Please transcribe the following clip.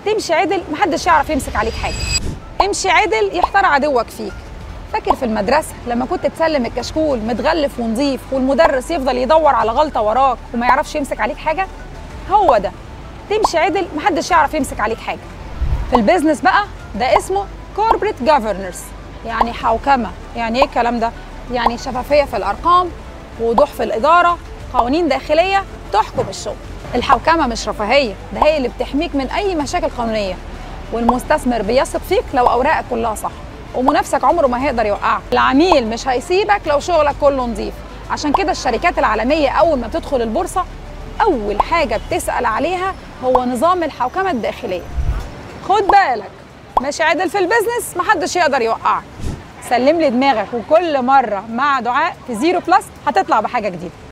تمشي عدل محدش يعرف يمسك عليك حاجة. امشي عدل يحتار عدوك فيك. فاكر في المدرسة لما كنت تسلم الكشكول متغلف ونظيف والمدرس يفضل يدور على غلطه وراك وما يعرفش يمسك عليك حاجة؟ هو ده، تمشي عدل محدش يعرف يمسك عليك حاجة. في ال business بقى ده اسمه corporate governance، يعني حوكمة. يعني ايه الكلام ده؟ يعني شفافية في الارقام، ووضوح في الادارة، قوانين داخلية تحكم الشغل. الحوكمة مش رفاهية، ده هي اللي بتحميك من اي مشاكل قانونية، والمستثمر بيثق فيك لو اوراقك كلها صح، ومنافسك عمره ما هيقدر يوقعك. العميل مش هيسيبك لو شغلك كله نظيف. عشان كده الشركات العالمية اول ما بتدخل البورصة اول حاجة بتسال عليها هو نظام الحوكمة الداخلية. خد بالك، ماشي عدل في ال business محدش يقدر يوقعك. سلم لي دماغك، وكل مرة مع دعاء في Zero Plus هتطلع بحاجة جديدة.